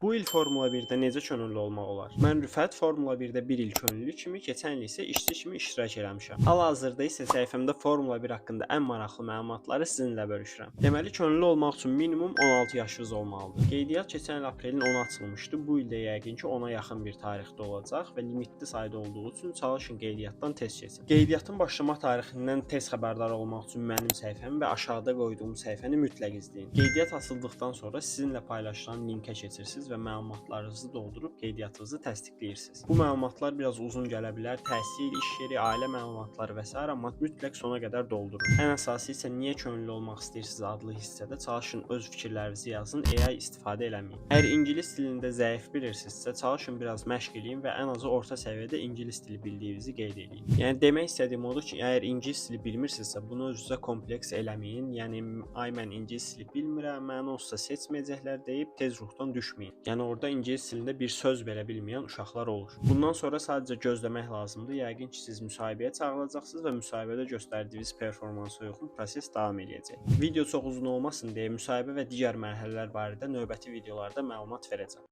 Bu il Formula 1-də necə könüllü olmaq olar? Mən Rüfət, Formula 1-də bir il könüllü kimi, keçən il isə işçi kimi iştirak eləmişəm. Hal-hazırda isə səhifəmdə Formula 1 haqqında ən maraqlı məlumatları sizinlə bölüşürəm. Deməli, könüllü olmaq üçün minimum 16 yaşınız olmalıdır. Qeydiyyat keçən il aprelin 10-u açılmışdı. Bu il də yəqin ki, 10-a yaxın bir tarixdə olacaq və limitli sayda olduğu üçün çalışın qeydiyyatdan tez keçin. Qeydiyyatın başlama tarixindən tez xəbərdar olmaq üçün mənim səhifəmi və aşağıda qoyduğum səhifəni mütləq izləyin. Qeydiyyat açıldıqdan sonra sizinlə paylaşılan linkə keçirsiniz və məlumatlarınızı doldurub qeydiyyatınızı təsdiqləyirsiniz. Bu məlumatlar biraz uzun gələ bilər. Təhsil, iş yeri, ailə məlumatları və sair, amma mütləq sona qədər doldurun. Ən əsası isə "Niyə könüllü olmaq istəyirsiniz?" adlı hissədə çalışın öz fikirlərinizi yazın, AI istifadə eləməyin. Əgər ingilis dilində zəif bilirsinizsə, çalışın biraz məşq eləyin və ən azı orta səviyyədə ingilis dili bildiyinizi qeyd eləyin. Yəni demək istədiyim odur ki, əgər ingilis dili bilmirsinizsə, bunu özünüzə kompleks eləməyin. Yəni "Ay, mən ingilis dili bilmirəm, məni onsuz da seçməyəcəklər" deyib tez ruhdan düşməyin. Yəni orada ingilis dilində bir söz belə bilməyən uşaqlar olur. Bundan sonra sadəcə gözləmək lazımdır. Yəqin ki, siz müsahibəyə çağırılacaqsınız və müsahibədə göstərdiyiniz performansa uyğun proses davam eləyəcək. Video çox uzun olmasın deyə müsahibə və digər mərhələlər barədə növbəti videolarda məlumat verəcəm.